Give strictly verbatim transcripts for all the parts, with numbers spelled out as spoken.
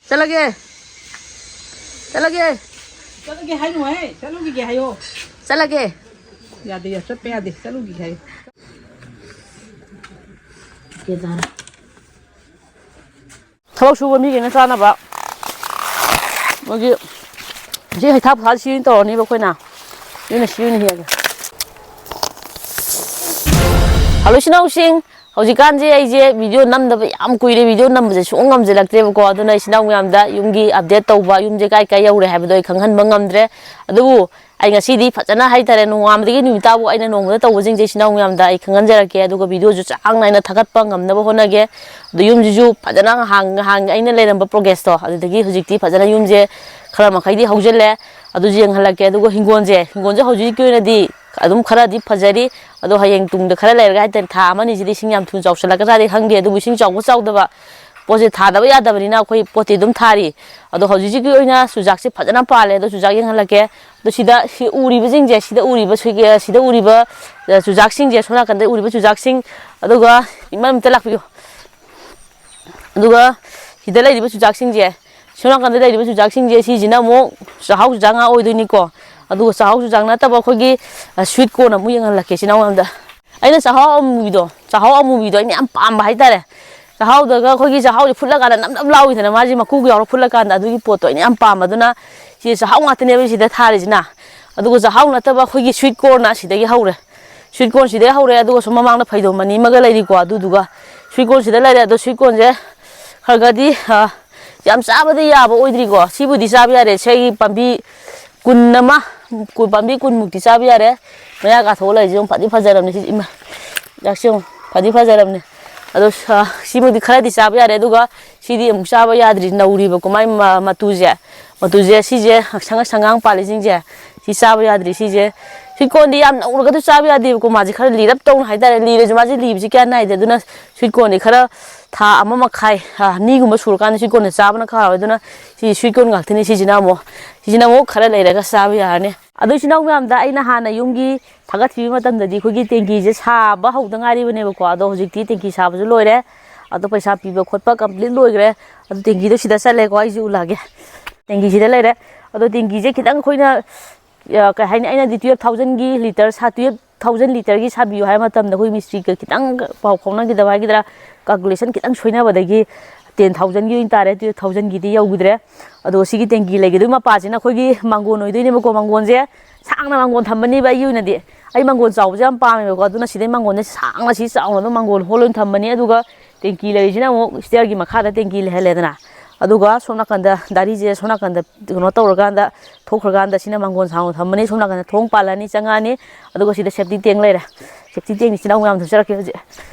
ꯆꯠꯂꯒꯦ꯫ ꯆꯠꯂꯒꯦ꯫ ꯆꯠꯂꯒꯦ ꯍꯥꯏꯅꯨꯍꯦ꯫ ꯆꯠꯂꯨꯈꯤꯒꯦ ꯍꯥꯏꯌꯣ꯫ ꯆꯠꯂꯒꯦ꯫ ꯌꯥꯗꯦ, ꯌꯥ-, ꯆꯠꯄ ꯌꯥꯗꯦ꯫ ꯆꯠꯂꯨꯈꯤꯒꯦ ꯍꯥꯏꯌꯣ꯫ ꯊꯕꯛ ꯁꯨꯕ ꯃꯤꯈꯩꯅ ꯆꯥꯅꯕ ꯃꯣꯏꯒꯤ ꯁꯤ ꯍꯩꯊꯥ ꯄꯣꯊꯥ ꯁꯤ ꯑꯣꯏꯅ ꯇꯧꯔꯅꯦꯕ ꯑꯩꯈꯣꯏꯅ꯫ ꯑꯗꯨꯅ ꯁꯤ ꯑꯣꯏꯅ ꯍꯦꯛꯑꯒꯦ꯫ ꯍꯜꯂꯣ ꯏꯆꯤꯟ ꯏꯅꯥꯎꯁꯤꯡ, ꯍꯧꯖꯤꯛꯀꯥꯟꯁꯦ ꯑꯩꯁꯦ ꯚꯤꯗꯤꯑꯣ ꯅꯝꯗꯕ ꯌꯥꯝ ꯀꯨꯏꯔꯦ, ꯚꯤꯗꯤꯑꯣ ꯅꯝꯕꯁꯦ ꯁꯨꯡꯉꯝ ꯉꯝꯁꯤꯜꯂꯛꯇ꯭ꯔꯦꯕꯀꯣ꯫ ꯑꯗꯨꯅ ꯏꯆꯤꯟ ꯏꯅꯥꯎ ꯃꯌꯥꯝꯗ ꯌꯨꯝꯒꯤ ꯑꯞꯗꯦꯠ ꯇꯧꯕ, ꯌꯨꯝꯁꯦ ꯀꯥꯏ ꯀꯥꯏ ꯌꯧꯔꯦ ꯍꯥꯏꯕꯗꯣ ꯑꯩ ꯈꯪꯍꯟꯕ ꯉꯝꯗ꯭ꯔꯦ꯫ ꯑꯗꯨꯕꯨ ꯑꯩ ꯉꯁꯤꯗꯤ ꯐꯖꯅ ꯍꯥꯏꯇꯥꯔꯦ, ꯅꯣꯡꯉꯥꯟꯕꯗꯒꯤ ꯅꯨꯃꯤꯠ ꯇꯥꯕꯨ ꯑꯩꯅ ꯅꯣꯡꯃꯗ ꯇꯧꯕꯁꯤꯡꯁꯦ ꯏꯆꯤꯟ ꯏꯅꯥꯎ ꯃꯌꯥꯝꯗ ꯑꯩ ꯈꯪꯍꯟꯖꯔꯛꯀꯦ꯫ ꯑꯗꯨꯒ ꯚꯤꯗꯤꯑꯣꯁꯨ ꯆꯥꯡ ꯅꯥꯏꯅ ꯊꯥꯒꯠꯄ ꯉꯝꯅꯕ ꯍꯣꯠꯅꯒꯦ꯫ ꯑꯗꯣ ꯌꯨꯝꯁꯤꯁꯨ ꯐꯖꯅ ꯉꯍꯥꯟ, ꯉꯍꯥꯟ ꯑꯩꯅ ꯂꯩꯔꯝꯕ ꯄ꯭ꯔꯣꯒ꯭ꯔꯦꯁꯇꯣ, ꯑꯗꯨꯗꯒꯤ ꯍꯧꯖꯤꯛꯇꯤ ꯐꯖꯅ ꯌꯨꯝꯁꯦ ꯈꯔ ꯃꯈꯩꯗꯤ ꯍꯧꯖꯤꯜꯂꯦ꯫ ꯑꯗꯨꯁꯨ ꯌꯦꯡꯍꯜꯂꯛꯀꯦ꯫ ꯑꯗꯨꯒ ꯍꯤꯡꯒꯣꯜꯁꯦ, ꯍꯤꯡꯒꯣꯜꯁꯦ ꯍꯧꯖꯤꯛꯀꯤ ꯑꯣꯏꯅꯗꯤ ꯑꯗꯨꯝ ꯈꯔꯗꯤ ꯐꯖꯔꯤ꯫ ꯑꯗꯣ ꯍꯌꯦꯡ ꯇꯨꯡꯗ ꯈꯔ ꯂꯩꯔꯒ ꯍꯥꯏꯇꯥꯔꯦ, ꯊꯥ ꯑꯃ ꯑꯅꯤꯁꯤꯗꯤ ꯏꯁꯤꯡ ꯌꯥꯝ ꯊꯨꯅ ꯆꯥꯎꯁꯜꯂꯛꯀꯗ꯭ꯔꯥꯗꯤ ꯈꯪꯗꯦ꯫ ꯑꯗꯨꯕꯨ ꯏꯁꯤꯡ ꯆꯥꯎꯕ ꯆꯥꯎꯗꯕ ꯄꯣꯠꯁꯦ ꯊꯥꯗꯕ ꯌꯥꯗꯕꯅꯤꯅ ꯑꯩꯈꯣꯏ ꯄꯣꯠꯇꯤ ꯑꯗꯨꯝ ꯊꯥꯔꯤ꯫ ꯑꯗꯣ ꯍꯧꯖꯤꯛ ꯍꯧꯖꯤꯛꯀꯤ ꯑꯣꯏꯅ ꯆꯨꯖꯥꯛꯁꯦ ꯐꯖꯅ ꯄꯥꯜꯂꯦ꯫ ꯑꯗꯣ ꯆꯨꯖꯥꯛ ꯌꯦꯡꯍꯜꯂꯛꯀꯦ꯫ ꯑꯗꯣ ꯁꯤꯗ ꯁꯤ ꯎꯔꯤꯕꯁꯤꯡꯁꯦ, ꯁꯤꯗ ꯎꯔꯤꯕ ꯁꯤꯒꯤ, ꯁꯤꯗ ꯎꯔꯤꯕ, ꯑ, ꯆꯨꯖꯥꯛꯁꯤꯡꯁꯦ, ꯁꯣꯝ ꯅꯥꯀꯟꯗ ꯎꯔꯤꯕ ꯆꯨꯖꯥꯛꯁꯤꯡ, ꯑꯗꯨꯒ ꯏꯃꯥ ꯑꯝꯇ ꯂꯥꯛꯄꯤꯌꯨ꯫ ꯑꯗꯨꯒ ꯁꯤꯗ ꯂꯩꯔꯤꯕ ꯆꯨꯖꯥꯛꯁꯤꯡꯁꯦ, ꯁꯣꯝ ꯅꯥꯀꯟꯗ ꯂꯩꯔꯤꯕ ꯆꯨꯖꯥꯛꯁꯤꯡꯁꯦ, ꯁꯤꯁꯤꯅ ꯑꯃꯨꯛ ꯆꯥꯛꯍꯥꯎ ꯆꯨꯖꯥꯛ ꯉꯥꯛ ꯑꯣꯏꯗꯣꯏꯅꯤꯀꯣ꯫ ꯑꯗꯨꯒ ꯆꯥꯛꯍꯥꯎ ꯆꯨꯖꯥꯛ ꯅꯠꯇꯕ ꯑꯩꯈꯣꯏꯒꯤ, ꯑ, ꯁ꯭ꯋꯤꯠ ꯀꯣꯔꯟ ꯑꯃꯨꯛ ꯌꯦꯡꯍꯜꯂꯛꯀꯦ ꯏꯆꯤꯟ ꯏꯅꯥꯎ ꯃꯌꯥꯝꯗ꯫ ꯑꯩꯅ ꯆꯥꯛꯍꯥꯎ ꯑꯃꯨꯕꯤꯗꯣ, ꯆꯥꯛꯍꯥꯎ ꯑꯃꯨꯕꯤꯗꯣ ꯑꯩꯅ ꯌꯥꯝ ꯄꯥꯝꯕ ꯍꯥꯏꯇꯥꯔꯦ꯫ ꯆꯥꯛꯍꯥꯎꯗꯒ ꯑꯩꯈꯣꯏꯒꯤ ꯆꯥꯛꯍꯥꯎꯁꯦ ꯐꯨꯠꯂꯀꯥꯟꯗ ꯅꯞ ꯅꯞ ꯂꯥꯎꯏꯗꯅ, ꯃꯥꯁꯦ ꯃꯀꯨꯒ ꯌꯥꯎꯔ ꯐꯨꯠꯂꯀꯥꯟꯗ, ꯑꯗꯨꯒꯤ ꯄꯣꯠꯇꯣ ꯑꯩꯅ ꯌꯥꯝ ꯄꯥꯝꯕ꯫ ꯑꯗꯨꯅ ꯁꯤ ꯆꯥꯛꯍꯥꯎ ꯉꯥꯛꯇꯅꯦꯕ ꯁꯤꯗ ꯊꯥꯔꯤꯁꯤꯅ꯫ ꯑꯗꯨꯒ ꯆꯥꯛꯍꯥꯎ ꯅꯠꯇꯕ ꯑꯩꯈꯣꯏꯒꯤ ꯁ꯭ꯋꯤꯠ ꯀꯣꯔꯟꯅ ꯁꯤꯗꯒꯤ ꯍꯧꯔꯦ꯫ ꯁ꯭ꯋꯤꯠ ꯀꯣꯔꯟ ꯁꯤꯗꯒꯤ ꯍꯧꯔꯦ꯫ ꯑꯗꯨꯒ ꯁꯣꯝ ꯃꯃꯥꯡꯗ ꯐꯩꯗꯣꯝ ꯑꯅꯤ ꯑꯃꯒ ꯂꯩꯔꯤꯀꯣ, ꯑꯗꯨꯗꯨꯒ ꯁ꯭ꯋꯤꯠ ꯀꯣꯔꯟ ꯁꯤꯗ ꯂꯩꯔꯦ꯫ ꯑꯗꯣ ꯁ꯭ꯋꯤꯠ ꯀꯣꯔꯟꯁꯦ ꯈꯔ ꯈꯔꯗꯤ, ꯑ, ꯌꯥꯝ ꯆꯥꯕꯗꯤ ꯌꯥꯕ ꯑꯣꯏꯗ꯭ꯔꯤꯀꯣ꯫ ꯁꯤꯕꯨꯗꯤ ꯆꯥꯕ ꯌꯥꯔꯦ꯫ ꯁꯤꯒꯤ ꯄꯥꯝꯕꯤ ꯀꯨꯟ ꯑꯃ, ꯀꯨ-, ꯄꯥꯝꯕꯤ ꯀꯨꯟꯃꯨꯛꯇꯤ ꯆꯥꯕ ꯌꯥꯔꯦ꯫ ꯃꯌꯥ ꯀꯥꯊꯣꯛꯑ ꯂꯩꯔꯤꯁꯦ ꯌꯦꯡꯉꯨ, ꯐꯗꯤ ꯐꯖꯔꯕꯅꯦ ꯁꯤ꯫ ꯏꯃꯥ, ꯆꯥꯛꯁꯦ ꯌꯦꯡꯉꯨ, ꯐꯗꯤ ꯐꯖꯔꯕꯅꯦ꯫ ꯑꯗꯣ ꯁ-, ꯁꯤꯃꯗꯤ ꯈꯔꯗꯤ ꯆꯥꯕ ꯌꯥꯔꯦ꯫ ꯑꯗꯨꯒ ꯁꯤꯗꯤ ꯑꯃꯨꯛ ꯆꯥꯕ ꯌꯥꯗ꯭ꯔꯤ, ꯅꯧꯔꯤꯕꯀꯣ ꯃꯥꯏ ꯃ-, ꯃꯇꯨꯁꯦ꯫ ꯃꯇꯨꯁꯦ ꯁꯤꯁꯦ ꯁꯪ-, ꯁꯪꯒꯥꯡ ꯄꯥꯜꯂꯤꯁꯤꯡꯁꯦ, ꯁꯤ ꯆꯥꯕ ꯌꯥꯗ꯭ꯔꯤ꯫ ꯁꯤꯁꯦ ꯁ꯭ꯋꯤꯠ ꯀꯣꯔꯟꯗꯤ ꯌꯥꯝ ꯅꯧꯔꯒꯁꯨ ꯆꯥꯕ ꯌꯥꯗꯦꯕꯀꯣ꯫ ꯃꯥꯁꯦ ꯈꯔ ꯂꯤꯔꯞ ꯇꯧꯅ ꯍꯥꯏꯇꯥꯔꯦ꯫ ꯂꯤꯔꯁꯨ ꯃꯥꯁꯦ ꯂꯤꯕꯁꯤ ꯀꯌꯥ ꯅꯥꯏꯗꯦ꯫ ꯑꯗꯨꯅ ꯁ꯭ꯋꯤꯠ ꯀꯣꯔꯟꯗꯤ ꯈꯔ ꯊꯥ ꯑꯃ ꯃꯈꯥꯏ, ꯑ, ꯑꯅꯤꯒꯨꯝꯕ ꯁꯨꯔꯀꯥꯟꯗ ꯁ꯭ꯋꯤꯠ ꯀꯣꯔꯟꯁꯦ ꯆꯥꯕꯅ ꯈꯔ ꯍꯥꯎꯋꯦ꯫ ꯑꯗꯨꯅ ꯁꯤ ꯁ꯭ꯋꯤꯠ ꯀꯣꯔꯟ ꯉꯥꯛꯇꯅꯤ꯫ ꯁꯤꯁꯤꯅ ꯑꯃꯨꯛ, ꯁꯤꯁꯤꯅ ꯑꯃꯨꯛ ꯈꯔ ꯂꯩꯔꯒ ꯆꯥꯕ ꯌꯥꯔꯅꯤ꯫ ꯑꯗꯨ ꯏꯆꯤꯟ ꯏꯅꯥꯎ ꯃꯌꯥꯝꯗ ꯑꯩꯅ ꯍꯥꯟꯅ ꯌꯨꯝꯒꯤ ꯊꯥꯒꯠꯈꯤꯕ ꯃꯇꯝꯗꯗꯤ ꯑꯩꯈꯣꯏꯒꯤ ꯇꯦꯡꯀꯤꯁꯦ ꯁꯥꯕ ꯍꯧꯗ ꯉꯥꯏꯔꯤꯕꯅꯦꯕꯀꯣ꯫ ꯑꯗꯣ ꯍꯧꯖꯤꯛꯇꯤ ꯇꯦꯡꯀꯤ ꯁꯥꯕꯁꯨ ꯂꯣꯏꯔꯦ꯫ ꯑꯗꯣ ꯄꯩꯁꯥ ꯄꯤꯕ ꯈꯣꯠꯄ complete ꯂꯣꯏꯈ꯭ꯔꯦ꯫ ꯑꯗꯣ ꯇꯦꯡꯀꯤꯗꯣ ꯁꯤꯗ ꯆꯠꯂꯦꯀꯣ, ꯑꯩꯁꯦ ꯎꯠꯂꯛꯑꯒꯦ꯫ ꯇꯦꯡꯀꯤꯁꯤꯗ ꯂꯩꯔꯦ꯫ ꯑꯗꯣ ꯇꯦꯡꯀꯤꯁꯦ ꯈꯤꯇꯪ ꯑꯩꯈꯣꯏꯅ, ꯑ, ꯀꯩ ꯍꯥꯏꯅꯤ, ꯑꯩꯅꯗꯤ twelve thousandꯒꯤ litre ꯁꯥ-, twelve thousand litreꯒꯤ ꯁꯥꯕꯤꯌꯨ ꯍꯥꯏꯕ ꯃꯇꯝꯗ ꯑꯩꯈꯣꯏ ꯃꯤꯁꯇ꯭ꯔꯤꯒ ꯈꯤꯇꯪ ꯄꯥꯎ ꯐꯥꯎꯅꯈꯤꯗꯕ ꯍꯥꯏꯒꯗ꯭ꯔꯥ, calculation ꯈꯤꯇꯪ ꯁꯣꯏꯅꯕꯗꯒꯤ ten thousandꯒꯤ ꯑꯣꯏꯅ ꯇꯥꯔꯦ, twelve thousandꯒꯤꯗꯤ ꯌꯧꯈꯤꯗ꯭ꯔꯦ꯫ ꯑꯗꯣ ꯁꯤꯒꯤ ꯇꯦꯡꯀꯤ ꯂꯩꯒꯗꯣꯏ ꯃꯄꯥꯁꯤꯅ ꯑꯩꯈꯣꯏꯒꯤ ꯃꯥꯡꯒꯣꯟ ꯑꯣꯏꯗꯣꯏꯅꯦꯕꯀꯣ꯫ ꯃꯥꯡꯒꯣꯟꯁꯦ ꯁꯥꯡꯅ ꯃꯥꯡꯒꯣꯟ ꯊꯝꯕꯅꯦꯕ ꯑꯩꯒꯤ ꯑꯣꯏꯅꯗꯤ꯫ ꯑꯩ ꯃꯥꯡꯒꯣꯟ ꯆꯥꯎꯕꯁꯦ ꯌꯥꯝ ꯄꯥꯝꯃꯦꯕꯀꯣ꯫ ꯑꯗꯨꯅ ꯁꯤꯗꯩ ꯃꯥꯡꯒꯣꯟꯁꯦ ꯁꯥꯡꯅ ꯁꯤ ꯆꯥꯎꯅ ꯑꯗꯨꯝ ꯃꯥꯡꯒꯣꯟ ꯍꯣꯜ ꯑꯣꯏꯅ ꯊꯝꯕꯅꯤ꯫ ꯑꯗꯨꯒ ꯇꯦꯡꯀꯤ ꯂꯩꯔꯤꯁꯤꯅ ꯑꯃꯨꯛ stairꯒꯤ ꯃꯈꯥꯗ ꯇꯦꯡꯀꯤ ꯂꯩꯍꯜꯂꯦꯗꯅ꯫ ꯑꯗꯨꯒ ꯁꯣꯝ ꯅꯥꯀꯟꯗ ꯗꯥꯔꯤꯁꯦ ꯁꯣꯝ ꯅꯥꯀꯟꯗ ꯀꯩꯅꯣ ꯇꯧꯔꯀꯥꯟꯗ, ꯊꯣꯛꯈ꯭ꯔꯀꯥꯟꯗ ꯁꯤꯅ ꯃꯥꯡꯒꯣꯟ ꯁꯥꯡꯅ ꯊꯝꯕꯅꯤ꯫ ꯁꯣꯝ ꯅꯥꯀꯟꯗ ꯊꯣꯡ ꯄꯥꯜꯂꯅꯤ, ꯆꯪꯉꯛꯑꯅꯤ꯫ ꯑꯗꯨꯒ ꯁꯤꯗ safety tank ꯂꯩꯔꯦ꯫ Safety tankꯁꯤ ꯏꯆꯤꯟ ꯏꯅꯥꯎ ꯃꯌꯥꯝꯗ ꯎꯠꯆꯔꯛꯀꯦ ꯍꯧꯖꯤꯛ꯫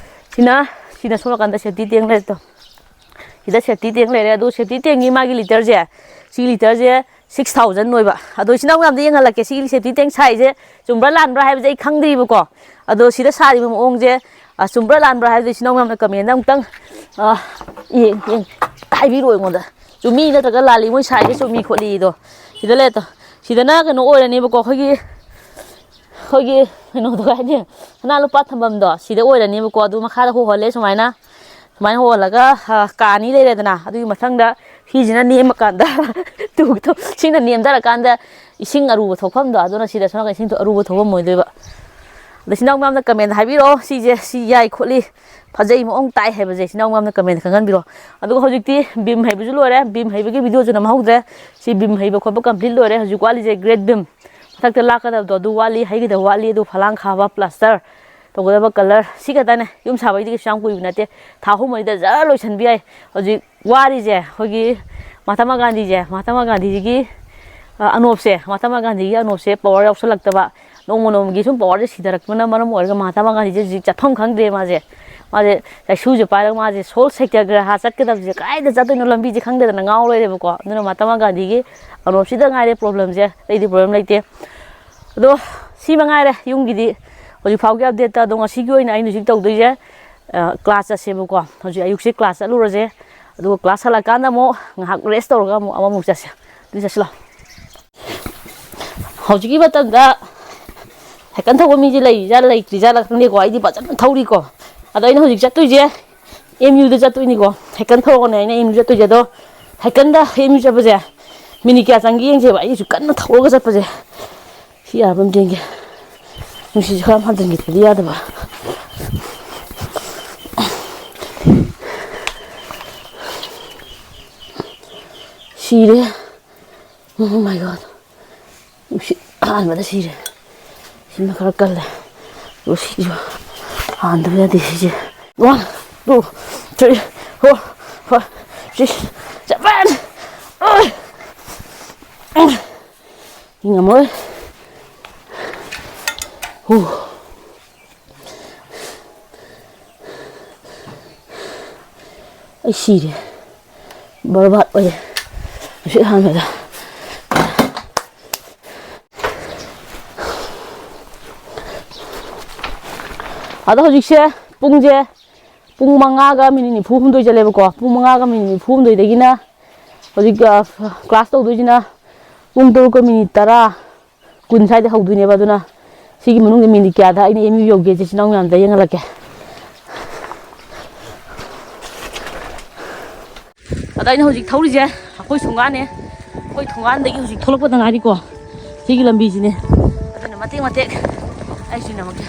ꯁꯤꯅ, ꯁꯤꯅ ꯁꯣꯝ ꯅꯥꯀꯟꯗ safety tank ꯂꯩꯔꯦ ꯇꯣ꯫ ꯁꯤꯗ safety tank ꯂꯩꯔꯦ꯫ ꯑꯗꯨ safety tankꯒꯤ ꯃꯥꯒꯤ litreꯁꯦ, ꯁꯤ litreꯁꯦ six thousand ꯑꯣꯏꯕ꯫ ꯑꯗꯣ ꯏꯆꯤꯟ ꯏꯅꯥꯎ ꯃꯌꯥꯝꯗ ꯌꯦꯡꯍꯜꯂꯛꯀꯦ꯫ ꯁꯤꯒꯤ safety tank ꯁꯥꯏꯁꯦ ꯆꯨꯝꯕ꯭ꯔꯥ ꯂꯥꯟꯕ꯭ꯔꯥ ꯍꯥꯏꯕꯁꯦ ꯑꯩ ꯈꯪꯗ꯭ꯔꯤꯕꯀꯣ꯫ ꯑꯗꯣ ꯁꯤꯗ ꯁꯥꯔꯤꯕ ꯃꯑꯣꯡꯁꯦ, ꯑ, ꯆꯨꯝꯕ꯭ꯔꯥ ꯂꯥꯟꯕ꯭ꯔꯥ ꯍꯥꯏꯕꯗꯣ ꯏꯆꯤꯟ ꯏꯅꯥꯎ ꯃꯌꯥꯝꯅ commentꯗ ꯑꯃꯨꯛꯇꯪ, ꯑ, ꯌꯦꯡ-, ꯌꯦꯡ-, ꯍꯥꯏꯕꯤꯔꯛꯑꯣ ꯑꯩꯉꯣꯟꯗ꯫ ꯆꯨꯝꯃꯤ ꯅꯠꯇ꯭ꯔꯒ ꯂꯥꯜꯂꯤ, ꯃꯣꯏ ꯁꯥꯏꯁꯦ ꯆꯨꯝꯃꯤ ꯈꯣꯠꯂꯤꯗꯣ꯫ ꯁꯤꯗ ꯂꯩꯔꯦ ꯇꯣ꯫ ꯁꯤꯗꯅ ꯀꯩꯅꯣ ꯑꯣꯏꯔꯅꯦꯕꯀꯣ, ꯑꯩꯈꯣꯏꯒꯤ, ꯑꯩꯈꯣꯏꯒꯤ ꯀꯩꯅꯣꯗꯣ ꯍꯥꯏꯗꯤ ꯁꯅꯥ ꯂꯨꯄꯥ ꯊꯝꯐꯝꯗꯣ ꯁꯤꯗ ꯑꯣꯏꯔꯅꯦꯕꯀꯣ꯫ ꯑꯗꯨ ꯃꯈꯥꯗ ꯍꯣꯍꯜꯂꯦ ꯁꯨꯃꯥꯏꯅ꯫ ꯁꯨꯃꯥꯏꯅ ꯍꯣꯍꯜꯂꯒ, ꯑ, ꯀꯥ ꯑꯅꯤ ꯂꯩꯔꯦꯗꯅ꯫ ꯑꯗꯨꯒꯤ ꯃꯊꯪꯗ ꯁꯤꯁꯤꯅ ꯅꯦꯝꯃꯀꯥꯟꯗ ꯇꯨ-, ꯇꯨ-, ꯁꯤꯅ ꯅꯦꯝꯊꯔꯀꯥꯟꯗ ꯏꯁꯤꯡ ꯑꯔꯨꯕ ꯊꯣꯛꯐꯝꯗꯣ, ꯑꯗꯨꯅ ꯁꯤꯗ ꯁꯣꯝ ꯅꯥꯀꯟ ꯏꯁꯤꯡ ꯑꯔꯨꯕ ꯊꯣꯛꯐꯝ ꯑꯣꯏꯗꯣꯏꯕ꯫ ꯑꯗꯣ ꯏꯆꯤꯟ ꯏꯅꯥꯎ ꯃꯌꯥꯝꯅ comment ꯍꯥꯏꯕꯤꯔꯛꯑꯣ, ꯁꯤꯁꯦ ꯁꯤ ꯌꯥꯏ ꯈꯣꯠꯂꯤ, ꯐꯖꯩ, ꯃꯑꯣꯡ ꯇꯥꯏ ꯍꯥꯏꯕꯁꯦ ꯏꯆꯤꯟ ꯏꯅꯥꯎ ꯃꯌꯥꯝꯅ comment ꯈꯪꯍꯟꯕꯤꯔꯛꯑꯣ꯫ ꯑꯗꯨꯒ ꯍꯧꯖꯤꯛꯇꯤ beam ꯍꯩꯕꯁꯨ ꯂꯣꯏꯔꯦ, beam ꯍꯩꯕꯒꯤ videoꯁꯨ ꯅꯝꯍꯧꯗ꯭ꯔꯦ꯫ ꯁꯤ beam ꯍꯩꯕ ꯈꯣꯠꯄ complete ꯂꯣꯏꯔꯦ꯫ ꯍꯧꯖꯤꯛ ꯋꯥꯠꯂꯤꯁꯦ grade beam꯫ ꯃꯊꯛꯇ ꯂꯥꯛꯀꯗꯕꯗꯣ ꯑꯗꯨ ꯋꯥꯠꯂꯤ, ꯍꯩꯒꯗꯕ ꯋꯥꯠꯂꯤ, ꯑꯗꯨ ꯐꯂꯥꯡ ꯈꯥꯕ, plaster ꯇꯧꯒꯗꯕ colour, ꯁꯤ ꯈꯛꯇꯅꯦ꯫ ꯌꯨꯝ ꯁꯥꯕꯩꯗꯤ ꯀꯩꯁꯨ ꯌꯥꯝ ꯀꯨꯏꯕ ꯅꯠꯇꯦ, ꯊꯥ ꯑꯍꯨꯝ ꯃꯔꯤꯗ ꯖꯔ ꯂꯣꯏꯁꯟꯕ ꯌꯥꯏ꯫ ꯍꯧꯖꯤꯛ ꯋꯥꯔꯤꯁꯦ ꯑꯩꯈꯣꯏꯒꯤ ꯃꯍꯥꯇꯃꯥ ꯒꯥꯟꯙꯤꯁꯦ, ꯃꯍꯥꯇꯃꯥ ꯒꯥꯟꯙꯤꯒꯤ, ꯑ, ꯑꯅꯣꯞꯁꯦ, ꯃꯍꯥꯇꯃꯥ ꯒꯥꯟꯙꯤꯒꯤ ꯑꯅꯣꯞꯁꯦ power ꯌꯥꯎꯁꯜꯂꯛꯇꯕ, ꯅꯣꯡꯃ ꯅꯣꯡꯃꯒꯤ ꯁꯨꯝ powerꯁꯦ ꯁꯤꯊꯔꯛꯄꯅ ꯃꯔꯝ ꯑꯣꯏꯔꯒ ꯃꯍꯥꯇꯃꯥ ꯒꯥꯟꯙꯤꯁꯦ ꯍꯧꯖꯤꯛ ꯆꯠꯐꯝ ꯈꯪꯗ꯭ꯔꯦ꯫ ꯃꯥꯁꯦ, ꯃꯥꯁꯦ ꯆꯩꯁꯨꯁꯦ ꯄꯥꯏꯔꯒ ꯃꯥꯁꯦ ꯁꯣꯜ ꯁꯩꯇ꯭ꯌꯒ꯭ꯔꯍ ꯆꯠꯀꯗꯕꯁꯦ ꯀꯗꯥꯏꯗ ꯆꯠꯇꯣꯏꯅꯣ, ꯂꯝꯕꯤꯁꯦ ꯈꯪꯗꯗꯅ ꯉꯥꯎ ꯂꯩꯔꯦꯕꯀꯣ꯫ ꯑꯗꯨꯅ ꯃꯍꯥꯇꯃꯥ ꯒꯥꯟꯙꯤꯒꯤ ꯑꯅꯣꯞꯁꯤꯗ ꯉꯥꯏꯔꯦ problemꯁꯦ, ꯑꯇꯩꯗꯤ problem ꯂꯩꯇꯦ꯫ ꯑꯗꯣ ꯁꯤ ꯃꯉꯥꯏꯔꯦ ꯌꯨꯝꯒꯤꯗꯤ ꯍꯧꯖꯤꯛ ꯐꯥꯎꯒꯤ updateꯇ꯫ ꯑꯗꯣ ꯉꯁꯤꯒꯤ ꯑꯣꯏꯅ ꯑꯩꯅ ꯍꯧꯖꯤꯛ ꯇꯧꯗꯣꯏꯁꯦ, ꯑ, class ꯆꯠꯁꯦꯕꯀꯣ꯫ ꯍꯧꯖꯤꯛ ꯑꯌꯨꯛꯁꯦ class ꯆꯠꯂꯨꯔꯁꯦ, ꯑꯗꯨꯒ class ꯍꯜꯂꯛꯀꯥꯟꯗ ꯑꯃꯨꯛ ꯉꯥꯏꯍꯥꯛ rest ꯇꯧꯔꯒ ꯑꯃꯨꯛ ꯑꯃꯃꯨꯛ ꯆꯠꯁꯦ꯫ ꯑꯗꯨꯗꯤ ꯆꯠꯁꯤ ꯂꯥꯛꯑꯣ꯫ ꯍꯧꯖꯤꯛꯀꯤ ꯃꯇꯝꯗ ꯁꯥꯏꯀꯜ ꯊꯧꯕ ꯃꯤꯁꯦ ꯂꯩꯔꯤꯖꯥꯠꯂ ꯂꯩꯇ꯭ꯔꯤꯖꯥꯠꯂ ꯈꯪꯗꯦꯀꯣ꯫ ꯑꯩꯗꯤ ꯐꯖꯅ ꯊꯧꯔꯤꯀꯣ꯫ ꯑꯗꯣ ꯑꯩꯅ ꯍꯧꯖꯤꯛ ꯆꯠꯇꯣꯏꯁꯦ ꯑꯦꯝ ꯌꯨꯗ ꯆꯠꯇꯣꯏꯅꯤꯀꯣ꯫ ꯁꯥꯏꯀꯜ ꯊꯧꯔꯒꯅꯦ ꯑꯩꯅ ꯑꯦꯝ ꯌꯨ ꯆꯠꯇꯣꯏꯁꯦ꯫ ꯑꯗꯣ ꯁꯥꯏꯀꯜꯗ ꯑꯦꯝ ꯌꯨ ꯆꯠꯄꯁꯦ ꯃꯤꯅꯤꯠ ꯀꯌꯥ ꯆꯪꯒꯦ ꯌꯦꯡꯁꯦꯕ꯫ ꯑꯩꯁꯨ ꯀꯟꯅ ꯊꯧꯔꯒ ꯆꯠꯄꯁꯦ꯫ ꯁꯤ ꯌꯥꯕ꯭ꯔꯥ ꯑꯝꯇ ꯌꯦꯡꯒꯦ꯫ ꯅꯨꯡꯁꯤꯠꯁꯦ ꯈꯔ ꯍꯥꯟꯖꯤꯟꯈꯤꯗ꯭ꯔꯗꯤ ꯌꯥꯗꯕ꯫ ꯁꯤꯔꯦ꯫ Oh my God. ꯅꯨꯡꯁꯤꯠ ꯑꯍꯥꯟꯕꯗ ꯁꯤꯔꯦ꯫ ꯁꯤꯃ ꯈꯔ ꯀꯜꯂꯦ꯫ ꯑꯗꯨ ꯁꯤꯁꯨ ꯍꯥꯟꯗꯕ ꯌꯥꯗꯦ ꯁꯤꯁꯦ꯫ One, two, three, four, five, six, seven. ꯑꯣꯏ! ꯉꯝꯃꯔꯣꯏ꯫ ꯍꯨ꯫ ꯑꯩ ꯁꯤꯔꯦ꯫ ꯕꯔꯕꯥꯠ ꯑꯣꯏꯔꯦ꯫ ꯅꯨꯡꯁꯤꯠ ꯍꯥꯟꯕꯗ꯫ ꯑꯗꯣ ꯍꯧꯖꯤꯛꯁꯦ ꯄꯨꯡꯁꯦ ꯄꯨꯡ ꯃꯉꯥꯒ ꯃꯤꯅꯤꯠ ꯅꯤꯐꯨ ꯍꯨꯝꯗꯣꯏ ꯆꯠꯂꯦꯕꯀꯣ꯫ ꯄꯨꯡ ꯃꯉꯥꯒ ꯃꯤꯅꯤꯠ ꯅꯤꯐꯨ ꯍꯨꯝꯗꯣꯏꯗꯒꯤꯅ ꯍꯧꯖꯤꯛ, ꯑ, ꯀ꯭ꯂꯥꯁ ꯇꯧꯗꯣꯏꯁꯤꯅ ꯄꯨꯡ ꯇꯔꯨꯛꯀ ꯃꯤꯅꯤꯠ ꯇꯔꯥ, ꯀꯨꯟ ꯁ꯭ꯋꯥꯏꯗ ꯍꯧꯗꯣꯏꯅꯦꯕ꯫ ꯑꯗꯨꯅ ꯁꯤꯒꯤ ꯃꯅꯨꯡꯗ ꯃꯤꯅꯤꯠ ꯀꯌꯥꯗ ꯑꯩꯅ ꯑꯦꯝ ꯌꯨ ꯌꯧꯒꯦꯁꯦ ꯏꯆꯤꯟ ꯏꯅꯥꯎ ꯃꯌꯥꯝꯗ ꯌꯦꯡꯍꯜꯂꯛꯀꯦ꯫ ꯑꯗ ꯑꯩꯅ ꯍꯧꯖꯤꯛ ꯊꯧꯔꯤꯁꯦ ꯑꯩꯈꯣꯏ ꯁꯨꯡꯒꯥꯅꯦ, ꯑꯩꯈꯣꯏ ꯊꯣꯡꯒꯥꯟꯗꯒꯤ ꯍꯧꯖꯤꯛ ꯊꯣꯛꯂꯛꯄꯗ ꯉꯥꯏꯔꯤꯀꯣ꯫ ꯁꯤꯒꯤ ꯂꯝꯕꯤꯁꯤꯅꯦ꯫ ꯑꯗꯨꯅ ꯃꯇꯦꯛ ꯃꯇꯦꯛ ꯑꯩꯁꯨ ꯅꯝꯃꯛꯀꯦ꯫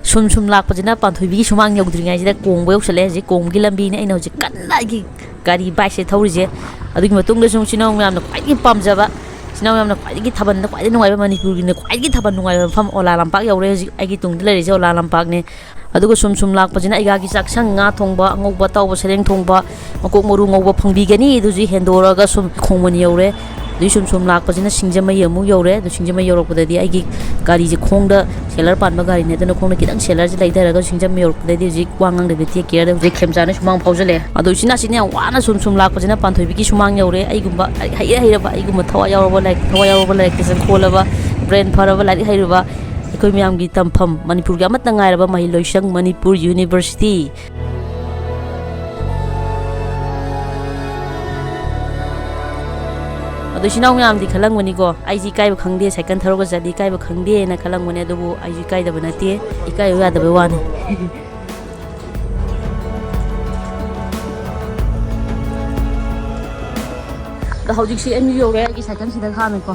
ꯁꯨꯝ ꯁꯨꯝ ꯂꯥꯛꯄꯁꯤꯅ ꯄꯥꯟꯊꯣꯏꯕꯤꯒꯤ ꯁꯨꯃꯥꯡ ꯌꯧꯗ꯭ꯔꯤꯉꯩꯁꯤꯗ ꯀꯣꯡꯕ ꯌꯧꯁꯜꯂꯛꯑꯦ꯫ ꯍꯧꯖꯤꯛ ꯀꯣꯡꯕꯒꯤ ꯂꯝꯕꯤꯅꯦ꯫ ꯑꯩꯅ ꯍꯧꯖꯤꯛ ꯀꯟꯅ ꯑꯩꯒꯤ ꯒꯥꯔꯤ, ꯕꯥꯏꯛꯁꯦ ꯊꯧꯔꯤꯁꯦ꯫ ꯑꯗꯨꯒꯤ ꯃꯇꯨꯡꯗꯁꯨ ꯏꯆꯤꯟ ꯏꯅꯥꯎ ꯃꯌꯥꯝꯅ ꯈ꯭ꯋꯥꯏꯗꯒꯤ ꯄꯥꯝꯖꯕ, ꯏꯆꯤꯟ ꯏꯅꯥꯎ ꯃꯌꯥꯝꯅ ꯈ꯭ꯋꯥꯏꯗꯒꯤ ꯊꯥꯕꯜꯗ ꯈ꯭ꯋꯥꯏꯗꯒꯤ ꯅꯨꯡꯉꯥꯏꯕ, ꯃꯅꯤꯄꯨꯔꯒꯤꯅ ꯈ꯭ꯋꯥꯏꯗꯒꯤ ꯊꯥꯕꯜ ꯅꯨꯡꯉꯥꯏꯕ ꯃꯐꯝ ꯑꯣꯂꯥ ꯂꯝꯄꯥꯛ ꯌꯧꯔꯦ꯫ ꯍꯧꯖꯤꯛ ꯑꯩꯒꯤ ꯇꯨꯡꯗ ꯂꯩꯔꯤꯁꯦ ꯑꯣꯂꯥ ꯂꯝꯄꯥꯛꯅꯦ꯫ ꯑꯗꯨꯒ ꯁꯨꯝ ꯁꯨꯝ ꯂꯥꯛꯄꯁꯤꯅ ꯑꯩꯒꯥꯒꯤ ꯆꯥꯛꯁꯪ, ꯉꯥ ꯊꯣꯡꯕ, ꯑꯉꯧꯕ ꯑꯇꯥꯎꯕ ꯁꯔꯦꯡ ꯊꯣꯡꯕ, ꯃꯀꯣꯛ ꯃꯔꯨ ꯉꯧꯕ ꯐꯪꯕꯤꯒꯅꯤ꯫ ꯑꯗꯨꯁꯨ ꯍꯦꯟꯗꯣꯔꯛꯑꯒ ꯁꯨꯝ ꯈꯣꯡꯃꯅꯤ ꯌꯧꯔꯦ꯫ ꯑꯗꯨꯒꯤ ꯁꯨꯝ ꯁꯨꯝ ꯂꯥꯛꯄꯁꯤꯅ ꯁꯤꯡꯖꯃꯩ ꯑꯃꯨꯛ ꯌꯧꯔꯦ꯫ ꯑꯗꯨ ꯁꯤꯡꯖꯃꯩ ꯌꯧꯔꯛꯄꯗꯗꯤ ꯑꯩꯒꯤ ꯒꯥꯔꯤꯁꯦ ꯈꯣꯡꯗ ꯁꯦꯂꯔ ꯄꯥꯟꯕ ꯒꯥꯔꯤꯅꯦ, ꯑꯗꯨꯅ ꯈꯣꯡꯗ ꯈꯤꯇꯪ ꯁꯦꯂꯔꯁꯦ ꯂꯩꯊꯔꯒ ꯁꯤꯡꯖꯃꯩ ꯌꯧꯔꯛꯄꯗꯗꯤ ꯍꯧꯖꯤꯛ ꯋꯥ ꯉꯥꯡꯗꯕꯤ ꯇꯦꯛ ꯀꯦꯌꯔꯗ ꯍꯧꯖꯤꯛ ꯈꯦꯝꯆꯥꯅ ꯁꯨꯃꯥꯡ ꯐꯥꯎꯖꯜꯂꯛꯑꯦ꯫ ꯑꯗꯣ ꯏꯆꯤꯟ ꯏꯅꯥꯎꯁꯤꯅ ꯌꯥꯝ ꯋꯥꯅ ꯁꯨꯝ ꯁꯨꯝ ꯂꯥꯛꯄꯁꯤꯅ ꯄꯥꯟꯊꯣꯏꯕꯤꯒꯤ ꯁꯨꯃꯥꯡ ꯌꯧꯔꯦ꯫ ꯑꯩꯒꯨꯝꯕ ꯂꯥꯏꯔꯤꯛ ꯍꯩꯔ ꯍꯩꯔꯕ, ꯑꯩꯒꯨꯝꯕ ꯊꯋꯥꯏ ꯌꯥꯎꯔꯕ ꯂꯥꯏꯔꯤꯛ, ꯊꯋꯥꯏ ꯌꯥꯎꯔꯕ ꯂꯥꯏꯔꯤꯛꯇ ꯆꯪꯈꯣꯜꯂꯕ, ꯕ꯭ꯔꯦꯟ ꯐꯔꯕ, ꯂꯥꯏꯔꯤꯛ ꯍꯩꯔꯕ, ꯑꯩꯈꯣꯏ ꯃꯌꯥꯝꯒꯤ ꯇꯝꯐꯝ ꯃꯅꯤꯄꯨꯔꯒꯤ ꯑꯃꯠꯇ ꯉꯥꯏꯔꯕ ꯃꯍꯩꯂꯣꯏꯁꯪ ꯃꯅꯤꯄꯨꯔ ꯌꯨꯅꯤꯚꯔꯁꯤꯇꯤ꯫ ꯏꯆꯤꯟ ꯏꯅꯥꯎ ꯃꯌꯥꯝꯗꯤ ꯈꯜꯂꯝꯒꯅꯤꯀꯣ, "ꯑꯩꯁꯤ ꯏꯀꯥꯏꯕ ꯈꯪꯗꯦ, ꯁꯥꯏꯀꯜ ꯊꯧꯔꯒ ꯆꯠꯂꯤ, ꯏꯀꯥꯏꯕ ꯈꯪꯗꯦꯅ" ꯈꯜꯂꯝꯒꯅꯤ꯫ ꯑꯗꯨꯕꯨ ꯑꯩꯁꯨ ꯏꯀꯥꯏꯗꯕ ꯅꯠꯇꯦ, ꯏꯀꯥꯏꯕ ꯌꯥꯗꯕꯩ ꯋꯥꯅꯤ꯫ ꯑꯗꯣ ꯍꯧꯖꯤꯛꯁꯤ ꯑꯦꯝ ꯌꯨ ꯌꯧꯔꯦ꯫ ꯑꯩꯒꯤ ꯁꯥꯏꯀꯜ ꯁꯤꯗ ꯈꯥꯝꯃꯦꯀꯣ,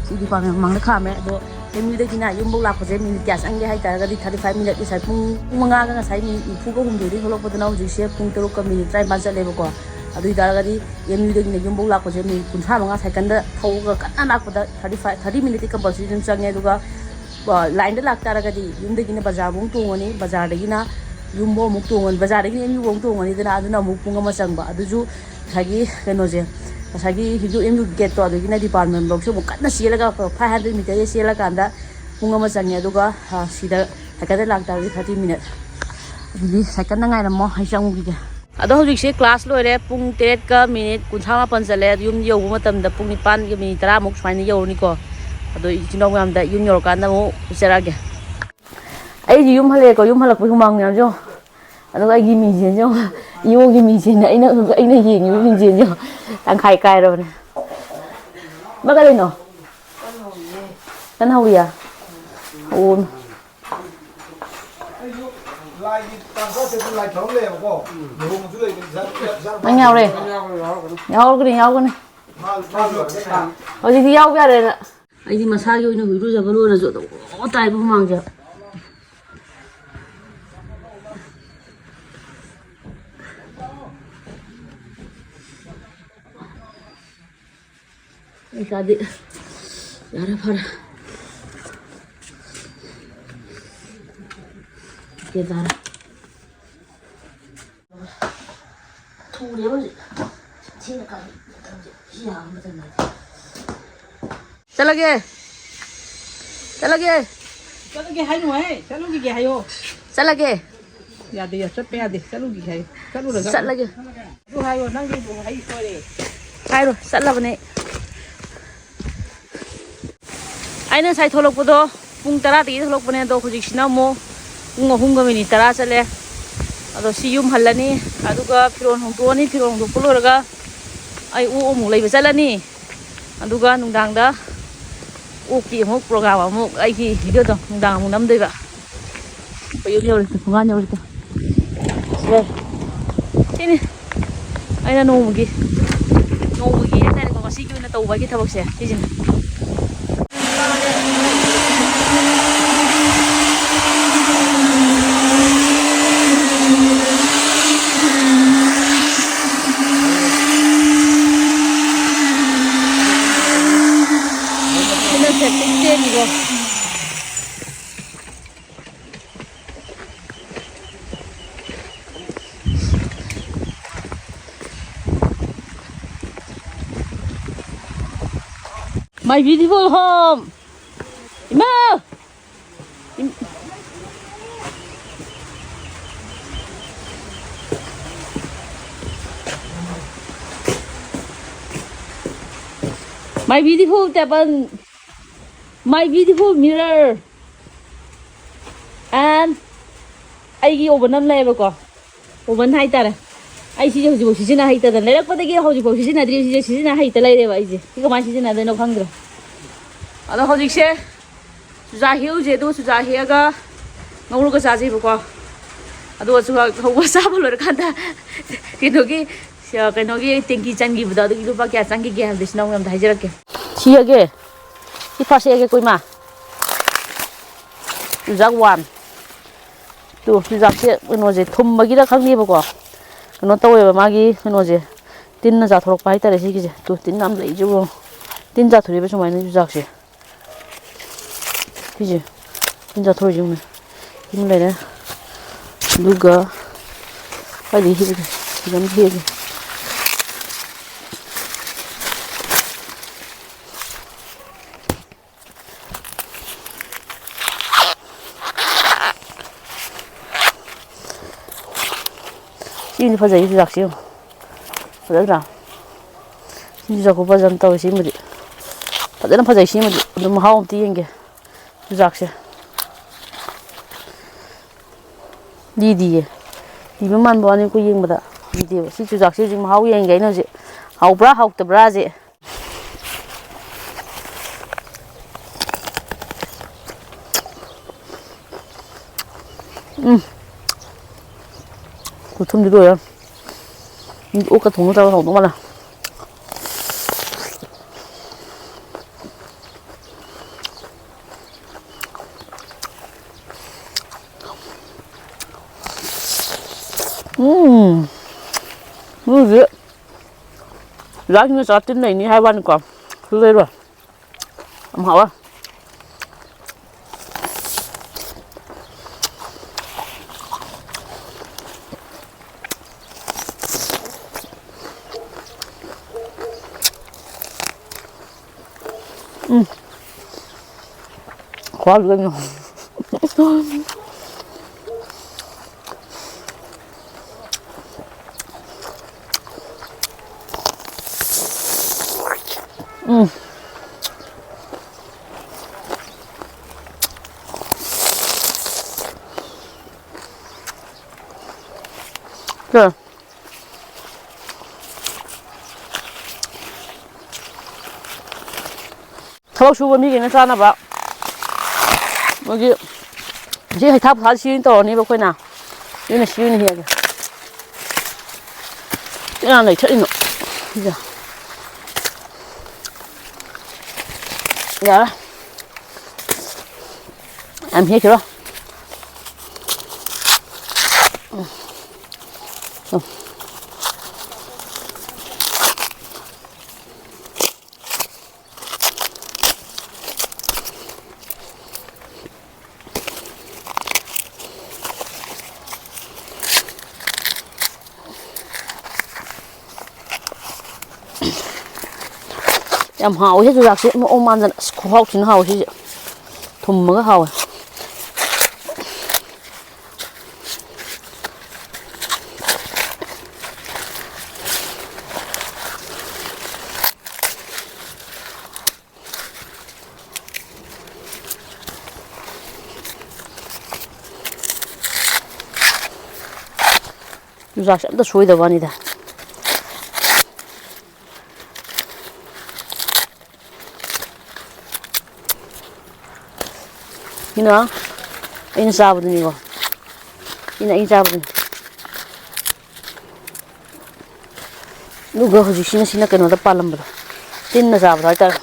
ꯁꯤ ꯗꯤꯄꯥꯔꯠꯃꯦꯟ ꯃꯃꯥꯡꯗ ꯈꯥꯝꯃꯦ꯫ ꯑꯗꯣ ꯑꯦꯝ ꯌꯨꯗꯒꯤꯅ ꯌꯨꯝꯐꯧ ꯂꯥꯛꯄꯁꯦ ꯃꯤꯅꯤꯠ ꯀꯌꯥ ꯆꯪꯒꯦ ꯍꯥꯏ ꯇꯥꯔꯒꯗꯤ, ꯊꯥꯔꯇꯤ ꯐꯥꯏꯚ ꯃꯤꯅꯤꯠ꯫ ꯉꯁꯥꯏ ꯄꯨꯡ, ꯄꯨꯡ ꯃꯉꯥꯒ ꯉꯁꯥꯏ ꯃꯤꯅꯤꯠ ꯅꯤꯐꯨꯒ ꯍꯨꯝꯗꯣꯏꯗꯒꯤ ꯊꯣꯛꯂꯛꯄꯗꯨꯅ ꯍꯧꯖꯤꯛꯁꯦ ꯄꯨꯡ ꯇꯔꯨꯛꯀ ꯃꯤꯅꯤꯠ ꯇꯔꯥꯅꯤꯄꯥꯟ ꯆꯠꯂꯦꯕꯀꯣ꯫ ꯑꯗꯨ ꯑꯣꯏ ꯇꯥꯔꯒꯗꯤ ꯑꯦꯝ ꯌꯨꯗꯒꯤꯅ ꯌꯨꯝꯐꯧ ꯂꯥꯛꯄꯁꯦ ꯃꯤꯅꯤꯠ ꯀꯨꯟꯊ꯭ꯔꯥ ꯃꯉꯥ ꯁꯥꯏꯀꯜꯗ ꯊꯧꯔꯒ ꯀꯟꯅ ꯂꯥꯛꯄꯗ ꯊꯥꯔꯇꯤ ꯐꯥꯏꯚ, ꯊꯥꯔꯇꯤ ꯃꯤꯅꯤꯠꯇꯤ ꯀꯝꯄꯜꯁꯔꯤ ꯑꯗꯨꯝ ꯆꯪꯉꯦ꯫ ꯑꯗꯨꯒ, ꯑ, ꯂꯥꯏꯟꯗ ꯂꯥꯛꯇꯥꯔꯒꯗꯤ ꯌꯨꯝꯗꯒꯤꯅ ꯕꯖꯥꯔꯐꯧ ꯇꯣꯡꯉꯅꯤ, ꯕꯖꯥꯔꯗꯒꯤꯅ ꯌꯨꯝꯐꯧ ꯑꯃꯨꯛ ꯇꯣꯡꯉꯅꯤ, ꯕꯖꯥꯔꯗꯒꯤꯅ ꯑꯦꯝ ꯌꯨꯐꯧ ꯇꯣꯡꯉꯅꯤꯗꯅ, ꯑꯗꯨꯅ ꯑꯃꯨꯛ ꯄꯨꯡ ꯑꯃ ꯆꯪꯕ꯫ ꯑꯗꯨꯁꯨ ꯉꯁꯥꯏꯒꯤ ꯀꯩꯅꯣꯁꯦ, ꯉꯁꯥꯏꯒꯤ ꯍꯧꯖꯤꯛ ꯑꯦꯝ ꯌꯨ ꯒꯦꯠꯇꯣ, ꯑꯗꯨꯗꯒꯤꯅ ꯗꯤꯄꯥꯔꯠꯃꯦꯟ ꯕꯣꯛꯁꯦ ꯑꯃꯨꯛ ꯀꯟꯅ ꯆꯦꯜꯂꯒ, ꯐꯥꯏꯚ ꯍꯟꯗ꯭ꯔꯦꯗ ꯃꯤꯇꯔꯁꯦ ꯆꯦꯜꯂꯀꯥꯟꯗ ꯄꯨꯡ ꯑꯃ ꯆꯪꯉꯦ꯫ ꯑꯗꯨꯒ, ꯑ, ꯁꯤꯗ ꯁꯥꯏꯀꯜꯗ ꯂꯥꯛꯇꯥꯔꯗꯤ ꯊꯥꯔꯇꯤ ꯃꯤꯅꯠ꯫ ꯑꯗꯨꯗꯤ ꯁꯥꯏꯀꯜꯗ ꯉꯥꯏꯔꯝꯃꯣ, ꯑꯩ ꯆꯪꯉꯨꯈꯤꯒꯦ꯫ ꯑꯗꯣ ꯍꯧꯖꯤꯛꯁꯦ ꯀ꯭ꯂꯥꯁ ꯂꯣꯏꯔꯦ, ꯄꯨꯡ ꯇꯔꯦꯠꯀ ꯃꯤꯅꯤꯠ ꯀꯨꯟꯊ꯭ꯔꯥ ꯃꯥꯄꯟ ꯆꯠꯂꯦ꯫ ꯑꯗꯨ ꯌꯨꯝ ꯌꯧꯕ ꯃꯇꯝꯗ ꯄꯨꯡ ꯅꯤꯄꯥꯟꯒ ꯃꯤꯅꯤꯠ ꯇꯔꯥꯃꯨꯛ ꯁꯨꯃꯥꯏꯅ ꯌꯧꯔꯅꯤꯀꯣ꯫ ꯑꯗꯣ ꯏꯆꯤꯟ ꯏꯅꯥꯎ ꯃꯌꯥꯝꯗ ꯌꯨꯝ ꯌꯧꯔꯀꯥꯟꯗ ꯑꯃꯨꯛ ꯎꯠꯆꯔꯛꯑꯒꯦ꯫ ꯑꯩꯗꯤ ꯌꯨꯝ ꯍꯜꯂꯛꯑꯦꯀꯣ, ꯌꯨꯝ ꯍꯜꯂꯛꯄꯒꯤ ꯍꯨꯃꯥꯡ ꯃꯌꯥꯝꯁꯦ ꯌꯦꯡꯉꯣ꯫ ꯑꯗꯨꯒ ꯑꯩꯒꯤ ꯃꯤꯡꯁꯦꯟꯁꯦ ꯌꯦꯡꯉꯣ꯫ ꯏꯌꯣꯒꯤ ꯃꯤꯡꯁꯦꯟꯅꯦ, ꯑꯩꯅ, ꯑꯩꯅ ꯌꯦꯡꯉꯤꯕ ꯃꯤꯡꯁꯦꯟꯁꯦ ꯌꯦꯡꯉꯣ꯫ ꯇꯪꯈꯥꯏ ꯀꯥꯏꯔꯕꯅꯦ꯫ ꯑꯃ ꯀꯩꯗꯧꯅꯣ? ꯀꯟꯅ ꯍꯧꯔꯤꯌꯥ? ꯑꯣ꯫ ꯂꯥꯏꯒꯤ ꯇꯥꯟꯖꯥ ꯆꯠꯄ ꯂꯥꯏ ꯊꯧꯔꯝ ꯂꯩꯌꯦꯕꯀꯣ꯫ ꯂꯨꯍꯣꯡꯕꯁꯨ ꯂꯩꯕꯅꯤ꯫ ꯅꯪ ꯌꯥꯎꯔꯦ? ꯌꯥꯎꯔꯒꯅꯤ, ꯌꯥꯎꯔꯒꯅꯤ꯫ ꯍꯧꯖꯤꯛꯇꯤ ꯌꯥꯎꯕ ꯌꯥꯔꯦꯅ꯫ ꯑꯩꯗꯤ ꯃꯁꯥꯒꯤ ꯑꯣꯏꯅ ꯏꯔꯨꯖꯕ ꯂꯣꯏꯔꯁꯨ ꯑꯗꯨꯝ ꯇꯥꯏꯕ ꯍꯨꯃꯥꯡꯁꯦ꯫ ꯏꯆꯥꯗꯤ ꯌꯥꯔꯦ, ꯐꯔꯦ꯫ ꯀꯦ ꯇꯥꯔꯦ꯫ ꯊꯨꯔꯦ ꯍꯧꯖꯤꯛ꯫ ꯊꯦꯡꯅ ꯀꯥꯏ ꯃꯇꯝꯁꯦ꯫ ꯁꯤ ꯌꯥꯕ ꯃꯇꯝ ꯅꯠꯇꯦ꯫ ꯆꯠꯂꯒꯦ꯫ ꯆꯠꯂꯒꯦ꯫ ꯆꯠꯂꯒꯦ ꯍꯥꯏꯅꯨꯍꯦ꯫ ꯆꯠꯂꯨꯈꯤꯒꯦ ꯍꯥꯏꯌꯣ꯫ ꯆꯠꯂꯒꯦ꯫ ꯌꯥꯗꯦ, ꯌꯥ-, ꯆꯠꯄ ꯌꯥꯗꯦ꯫ ꯆꯠꯂꯨꯈꯤꯒꯦ ꯍꯥꯏꯌꯣ꯫ ꯆꯠꯂꯨꯔꯒ꯫ ꯆꯠꯂꯒꯦ꯫ ꯑꯗꯨ ꯍꯥꯏꯌꯣ, ꯅꯪꯒꯤ ꯋꯥꯍꯩ ꯁꯣꯏꯔꯦ꯫ ꯍꯥꯏꯔꯣ, ꯆꯠꯂꯕꯅꯦ꯫ ꯑꯩꯅ ꯉꯁꯥꯏ ꯊꯣꯛꯂꯛꯄꯗꯣ ꯄꯨꯡ ꯇꯔꯥꯗꯒꯤ ꯊꯣꯛꯂꯛꯄꯅꯦ, ꯑꯗꯣ ꯍꯧꯖꯤꯛꯁꯤꯅ ꯑꯃꯨꯛ ꯄꯨꯡ ꯑꯍꯨꯝꯒ ꯃꯤꯅꯤꯠ ꯇꯔꯥ ꯆꯠꯂꯦ꯫ ꯑꯗꯣ ꯁꯤ ꯌꯨꯝ ꯍꯜꯂꯅꯤ, ꯑꯗꯨꯒ ꯐꯤꯔꯣꯜ ꯍꯣꯡꯗꯣꯛꯑꯅꯤ, ꯐꯤꯔꯣꯜ ꯍꯣꯡꯗꯣꯛꯄ ꯂꯣꯏꯔꯒ ꯑꯩ ꯑꯣꯛ ꯑꯃꯨꯛ ꯂꯩꯕ ꯆꯠꯂꯅꯤ꯫ ꯑꯗꯨꯒ ꯅꯨꯡꯗꯥꯡꯗ ꯑꯣꯛꯀꯤ ꯑꯃꯨꯛ ꯄ꯭ꯔꯣꯒ꯭ꯔꯥꯝ ꯑꯃꯨꯛ ꯑꯩꯒꯤ ꯚꯤꯗꯤꯑꯣꯗꯣ ꯅꯨꯡꯗꯥꯡ ꯑꯃꯨꯛ ꯅꯝꯗꯣꯏꯕ꯫ ꯑꯩꯈꯣꯏ ꯌꯨꯝ ꯌꯧꯔꯁꯤ, ꯊꯣꯡꯒꯥꯟ ꯌꯧꯔꯁꯤ꯫ ꯁꯦ꯫ ꯁꯤꯅꯤ ꯑꯩꯅ ꯅꯣꯡꯃꯒꯤ, ꯅꯣꯡꯃꯒꯤ ꯍꯥꯏꯇꯥꯔꯦꯀꯣ, ꯉꯁꯤꯒꯤ ꯑꯣꯏꯅ ꯇꯧꯕꯒꯤ ꯊꯕꯛꯁꯦ ꯁꯤꯁꯤꯅꯤ꯫ ꯁꯤꯅ septic tank ꯀꯣ꯫ My beautiful home. ꯏꯃꯥ! ꯏꯝ-, My beautiful table, my beautiful mirror, and ꯑꯩꯒꯤ oven ꯑꯃ ꯂꯩꯌꯦꯕꯀꯣ, oven ꯍꯥꯏꯇꯥꯔꯦ꯫ ꯑꯩ ꯁꯤꯁꯦ ꯍꯧꯖꯤꯛꯐꯥꯎ ꯁꯤꯖꯤꯟꯅ ꯍꯩꯇꯗꯅ, ꯂꯩꯔꯛꯄꯗꯒꯤ ꯍꯧꯖꯤꯛꯐꯥꯎ ꯁꯤꯖꯤꯟꯅꯗ꯭ꯔꯤ꯫ ꯁꯤꯁꯦ ꯁꯤꯖꯤꯟꯅ ꯍꯩꯇ ꯂꯩꯔꯦꯕ ꯑꯩꯁꯦ꯫ ꯁꯤ ꯀꯃꯥꯏꯅ ꯁꯤꯖꯤꯟꯅꯗꯣꯏꯅꯣ ꯈꯪꯗ꯭ꯔꯦ꯫ ꯑꯗꯣ ꯍꯧꯖꯤꯛꯁꯦ ꯆꯨꯖꯥꯛ ꯍꯦꯛꯎꯁꯦ, ꯑꯗꯨꯒ ꯆꯨꯖꯥꯛ ꯍꯦꯛꯑꯒ ꯉꯧꯔꯒ ꯆꯥꯁꯦꯕꯀꯣ꯫ ꯑꯗꯨꯒ ꯆꯨꯖꯥꯛ ꯍꯧꯕ ꯆꯥꯕ ꯂꯣꯏꯔꯀꯥꯟꯗ ꯀꯩꯅꯣꯒꯤ, ꯀꯩꯅꯣꯒꯤ ꯇꯦꯡꯀꯤ ꯆꯟꯈꯤꯕꯗꯣ, ꯑꯗꯨꯒꯤ ꯂꯨꯄꯥ ꯀꯌꯥ ꯆꯪꯈꯤꯒꯦ ꯍꯥꯏꯕꯗꯨ ꯁꯤ ꯅꯪꯉꯣꯟꯗ ꯑꯝꯇ ꯍꯥꯏꯖꯔꯛꯀꯦ꯫ ꯁꯤ ꯍꯦꯛꯑꯒꯦ꯫ ꯁꯤ first ꯍꯦꯛꯑꯒꯦꯀꯣ, ꯏꯃꯥ꯫ ꯆꯨꯖꯥꯛ one꯫ ꯇꯨ, ꯆꯨꯖꯥꯛꯁꯦ ꯀꯩꯅꯣꯁꯦ ꯊꯨꯝꯕꯒꯤꯔ ꯈꯪꯗꯦꯕꯀꯣ, ꯀꯩꯅꯣ ꯇꯧꯋꯦꯕ, ꯃꯥꯒꯤ ꯀꯩꯅꯣꯁꯦ, ꯇꯤꯟꯅ ꯆꯥꯊꯣꯔꯛꯄ ꯍꯥꯏꯇꯥꯔꯦ ꯁꯤꯒꯤꯁꯦ꯫ ꯇꯨ, ꯇꯤꯟ ꯌꯥꯝ ꯂꯩꯁꯤꯕꯣ꯫ ꯇꯤꯟ ꯆꯥꯊꯣꯔꯛꯏꯕ ꯁꯨꯃꯥꯏꯅ ꯆꯨꯖꯥꯛꯁꯦ꯫ ꯁꯤꯁꯦ ꯇꯤꯟ ꯆꯥꯊꯣꯔꯛꯏꯁꯦ ꯌꯦꯡꯉꯨꯅꯦ꯫ ꯁꯤꯃ ꯂꯩꯔꯦ꯫ ꯑꯗꯨꯒ ꯀꯥꯏꯗꯒꯤ ꯍꯦꯛꯏꯅꯣ? ꯁꯤꯗ ꯑꯃ ꯍꯦꯛꯑꯒꯦ꯫ ꯁꯤꯃꯗꯤ ꯐꯖꯩ, ꯆꯨꯖꯥꯛꯁꯤ ꯌꯦꯡꯉꯨ꯫ ꯐꯖꯗ꯭ꯔꯥ? ꯁꯤ ꯆꯨꯖꯥꯛ ꯈꯨꯐꯖ ꯑꯃ ꯇꯧꯋꯦ꯫ ꯁꯤꯃꯗꯤ ꯐꯖꯅ ꯐꯖꯩ꯫ ꯁꯤꯃꯗꯤ ꯑꯗꯨꯝ ꯃꯍꯥꯎ ꯑꯝꯇ ꯌꯦꯡꯒꯦ ꯆꯨꯖꯥꯛꯁꯦ꯫ ꯂꯤꯗꯤꯌꯦ꯫ ꯂꯤꯕ ꯃꯥꯟꯕ ꯋꯥꯅꯤ ꯑꯩꯈꯣꯏ ꯌꯦꯡꯕꯗ꯫ ꯂꯤꯗꯦꯕ꯫ ꯁꯤ ꯆꯨꯖꯥꯛꯁꯦ ꯍꯧꯖꯤꯛ ꯃꯍꯥꯎ ꯌꯦꯡꯒꯦ ꯑꯩꯅ ꯍꯧꯖꯤꯛ꯫ ꯍꯥꯎꯕ꯭ꯔꯥ ꯍꯥꯎꯇꯕ꯭ꯔꯥꯁꯦ꯫ ꯈꯨꯊꯨꯝꯗꯤ ꯂꯣꯏꯔꯦ꯫ ꯑꯣꯛꯀ ꯊꯣꯡꯉ ꯆꯥꯕ ꯍꯥꯎꯗꯧ ꯃꯥꯜꯂꯦ꯫ ꯎꯝ꯫ ꯃꯣꯏꯁꯦ ꯂꯥꯛꯅ ꯆꯥ ꯇꯤꯟ ꯂꯩꯅꯤ ꯍꯥꯏꯕ ꯋꯥꯅꯤꯀꯣ꯫ ꯂꯩꯔꯣꯏ꯫ ꯌꯥꯝ ꯍꯥꯎꯋꯦ꯫ ꯎꯝ꯫ ꯈꯨꯍꯥꯎꯁꯤ ꯀꯩꯅꯣ꯫ ꯎꯝ꯫ ꯀ ꯊꯕꯛ ꯁꯨꯕ ꯃꯤꯈꯩꯅ ꯆꯥꯅꯕ ꯃꯣꯏꯒꯤ ꯁꯤ ꯍꯩꯊꯥ ꯄꯣꯊꯥ ꯁꯤ ꯑꯣꯏꯅ ꯇꯧꯔꯅꯦꯕ ꯑꯩꯈꯣꯏꯅ꯫ ꯑꯗꯨꯅ ꯁꯤ ꯑꯣꯏꯅ ꯍꯦꯛꯑꯒꯦ꯫ ꯀꯌꯥꯝ ꯂꯩꯊꯠꯂꯤꯅꯣ? ꯁꯤꯗ꯫ ꯌꯥꯔꯦ꯫ ꯌꯥꯝ ꯍꯦꯛꯈꯤꯔꯣ꯫ ꯌꯥꯝ ꯍꯥꯎꯋꯦ ꯆꯨꯖꯥꯛꯁꯦ, ꯃꯑꯣꯡ ꯃꯥꯟꯗꯅ꯫ ꯑꯁ, ꯈꯨꯍꯥꯎ ꯊꯤꯅ ꯍꯥꯎꯋꯦ ꯁꯤꯁꯦ꯫ ꯊꯨꯝꯃꯒ ꯍꯥꯎꯋꯦ꯫ ꯆꯨꯖꯥꯛꯁꯦ ꯑꯝꯇ ꯁꯣꯏꯗꯕ ꯋꯥꯅꯤꯗ꯫ ꯁꯤꯅ ꯑꯩꯅ ꯆꯥꯕꯗꯨꯅꯤꯀꯣ꯫ ꯁꯤꯅ ꯑꯩꯅ ꯆꯥꯕꯗꯨꯅꯤ꯫ ꯑꯗꯨꯒ ꯍꯧꯖꯤꯛꯁꯤꯅ, ꯁꯤꯅ ꯀꯩꯅꯣꯗ ꯄꯥꯜꯂꯝꯕꯗꯣ, ꯇꯤꯟꯅ ꯆꯥꯕꯗꯣ ꯍꯥꯏꯇꯥꯔꯦ꯫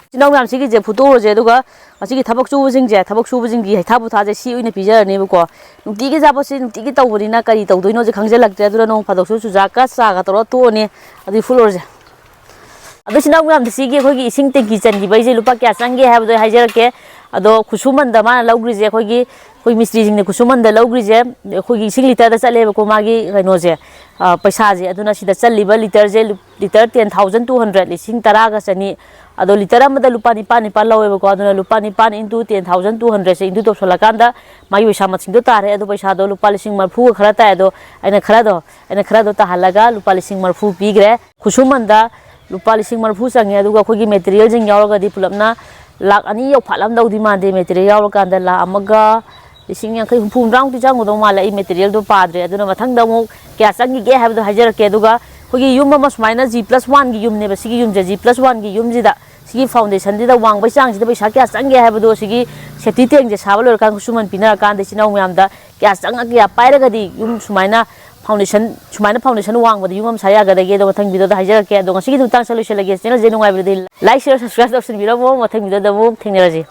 ꯏꯆꯤꯟ ꯏꯅꯥꯎ ꯃꯌꯥꯝ, ꯁꯤꯒꯤꯁꯦ ꯐꯨꯠꯇꯣꯛꯎꯔꯁꯦ, ꯑꯗꯨꯒ ꯉꯁꯤꯒꯤ ꯊꯕꯛ ꯁꯨꯕꯁꯤꯡꯁꯦ, ꯊꯕꯛ ꯁꯨꯕꯁꯤꯡꯒꯤ ꯍꯩꯊꯥ ꯄꯣꯊꯥꯁꯦ ꯁꯤ ꯑꯣꯏꯅ ꯄꯤꯖꯔꯅꯦꯕꯀꯣ꯫ ꯅꯨꯡꯇꯤꯒꯤ ꯑꯆꯥꯄꯣꯠꯁꯦ ꯅꯨꯡꯇꯤꯒꯤ ꯇꯧꯕꯅꯤꯅ ꯀꯔꯤ ꯇꯧꯗꯣꯏꯅꯣꯁꯦ ꯈꯪꯖꯤꯜꯂꯛꯇ꯭ꯔꯦ꯫ ꯑꯗꯨꯅ ꯅꯣꯡ ꯐꯥꯗꯣꯛꯁꯨ ꯆꯨꯖꯥꯛꯀ ꯆꯥꯒ ꯇꯧꯔꯒ ꯇꯣꯛꯑꯅꯤ꯫ ꯑꯗꯨꯗꯤ ꯐꯨꯠꯂꯨꯔꯁꯦ꯫ ꯑꯗꯣ ꯏꯆꯤꯟ ꯏꯅꯥꯎ ꯃꯌꯥꯝꯗ, ꯁꯤꯒꯤ ꯑꯩꯈꯣꯏꯒꯤ ꯏꯁꯤꯡ ꯇꯦꯡꯀꯤ ꯆꯟꯈꯤꯕꯩꯁꯦ ꯂꯨꯄꯥ ꯀꯌꯥ ꯆꯪꯒꯦ ꯍꯥꯏꯕꯗꯣ ꯑꯩ ꯍꯥꯏꯖꯔꯛꯀꯦ꯫ ꯑꯗꯣ ꯈꯨꯠꯁꯨꯃꯟꯗ ꯃꯥꯅ ꯂꯧꯈ꯭ꯔꯤꯁꯦ, ꯑꯩꯈꯣꯏꯒꯤ, ꯑꯩꯈꯣꯏ ꯃꯤꯁꯇ꯭ꯔꯤꯁꯤꯡꯅ ꯈꯨꯠꯁꯨꯃꯟꯗ ꯂꯧꯈ꯭ꯔꯤꯁꯦ, ꯑꯩꯈꯣꯏꯒꯤ ꯏꯁꯤꯡ ꯂꯤꯇꯔꯗ ꯆꯠꯂꯦꯕꯀꯣ, ꯃꯥꯒꯤ ꯀꯩꯅꯣꯁꯦ, ꯑ, ꯄꯩꯁꯥꯁꯦ꯫ ꯑꯗꯨꯅ ꯁꯤꯗ ꯆꯜꯂꯤꯕ ꯂꯤꯇꯔꯁꯦ, litre ten thousand two hundred, ꯂꯤꯁꯤꯡ ꯇꯔꯥꯒ ꯆꯅꯤ꯫ ꯑꯗꯣ ꯂꯤꯇꯔ ꯑꯃꯗ ꯂꯨꯄꯥ ꯅꯤꯄꯥꯟ ꯅꯤꯄꯥꯟ ꯂꯧꯋꯦꯕꯀꯣ꯫ ꯑꯗꯨꯅ ꯂꯨꯄꯥ ꯅꯤꯄꯥꯟ into ten thousand two hundredꯁꯦ into ꯇꯧꯁꯜꯂꯀꯥꯟꯗ ꯃꯥꯒꯤ ꯄꯩꯁꯥ ꯃꯁꯤꯡꯗꯣ ꯇꯥꯔꯦ꯫ ꯑꯗꯣ ꯄꯩꯁꯥꯗꯣ ꯂꯨꯄꯥ ꯂꯤꯁꯤꯡ ꯃꯔꯤꯐꯨꯒ ꯈꯔ ꯇꯥꯏ꯫ ꯑꯗꯣ ꯑꯩꯅ ꯈꯔꯗꯣ, ꯑꯩꯅ ꯈꯔꯗꯣ ꯇꯥꯍꯜꯂꯒ ꯂꯨꯄꯥ ꯂꯤꯁꯤꯡ ꯃꯔꯤꯐꯨ ꯄꯤꯈ꯭ꯔꯦ꯫ ꯈꯨꯠꯁꯨꯃꯟꯗ ꯂꯨꯄꯥ ꯂꯤꯁꯤꯡ ꯃꯔꯤꯐꯨ ꯆꯪꯉꯦ꯫ ꯑꯗꯨꯒ ꯑꯩꯈꯣꯏꯒꯤ ꯃꯦꯇꯔꯤꯌꯦꯜꯁꯤꯡ ꯌꯥꯎꯔꯒꯗꯤ ꯄꯨꯂꯞꯅ ꯂꯥꯛ ꯑꯅꯤ ꯌꯧꯐꯥꯠꯂꯝꯗꯧꯗꯤ ꯃꯥꯟꯗꯦ, ꯃꯦꯇꯔꯤꯌꯦꯜ ꯌꯥꯎꯔꯀꯥꯟꯗ ꯂꯥꯛ ꯑꯃꯒ ꯂꯤꯁꯤꯡ ꯌꯥꯡꯈꯩ ꯍꯨꯝꯐꯨ ꯍꯨꯝꯗ꯭ꯔꯥꯃꯨꯛꯇꯤ ꯆꯪꯒꯗꯧ ꯃꯥꯜꯂꯦ꯫ ꯑꯩ ꯃꯦꯇꯔꯤꯌꯦꯜꯗꯣ ꯄꯥꯗ꯭ꯔꯦ, ꯑꯗꯨꯅ ꯃꯊꯪꯗ ꯑꯃꯨꯛ ꯀꯌꯥ ꯆꯪꯈꯤꯒꯦ ꯍꯥꯏꯕꯗꯣ ꯍꯥꯏꯖꯔꯛꯀꯦ꯫ ꯑꯗꯨꯒ ꯑꯩꯈꯣꯏꯒꯤ ꯌꯨꯝ ꯑꯃ ꯁꯨꯃꯥꯏꯅ G plus oneꯒꯤ ꯌꯨꯝꯅꯦꯕ, ꯁꯤꯒꯤ ꯌꯨꯝꯁꯦ G plus oneꯒꯤ ꯌꯨꯝꯁꯤꯗ, ꯁꯤꯒꯤ foundationꯁꯤꯗ ꯋꯥꯡꯕꯩ ꯆꯥꯡꯁꯤꯗ ꯄꯩꯁꯥ ꯀꯌꯥ ꯆꯪꯒꯦ ꯍꯥꯏꯕꯗꯣ, ꯁꯤꯒꯤ safety tankꯁꯦ ꯁꯥꯕ ꯂꯣꯏꯔꯀꯥꯟꯗ ꯈꯨꯠꯁꯨꯃꯟ ꯄꯤꯅꯔꯀꯥꯟꯗ ꯏꯆꯤꯟ ꯏꯅꯥꯎ ꯃꯌꯥꯝꯗ ꯀꯌꯥ ꯆꯪꯉ, ꯀꯌꯥ ꯄꯥꯏꯔꯒꯗꯤ ꯌꯨꯝ ꯁꯨꯃꯥꯏꯅ foundation, ꯁꯨꯃꯥꯏꯅ foundation ꯋꯥꯡꯕꯗ ꯌꯨꯝ ꯑꯃ ꯁꯥ ꯌꯥꯒꯗꯒꯦ? ꯑꯗꯣ ꯃꯊꯪ videoꯗ ꯍꯥꯏꯖꯔꯛꯀꯦ꯫ ꯑꯗꯣ ꯉꯁꯤꯒꯤꯗꯤ ꯃꯇꯥꯡꯁꯤꯗ ꯂꯣꯏꯁꯤꯜꯂꯒꯦ꯫ Channelꯁꯦ ꯅꯨꯡꯉꯥꯏꯕꯗꯤ like, share, subscribe ꯇꯧꯁꯤꯟꯕꯤꯔꯝꯃꯣ꯫ ꯃꯊꯪ videoꯗ ꯑꯃꯨꯛ ꯊꯦꯡꯅꯔꯁꯤ꯫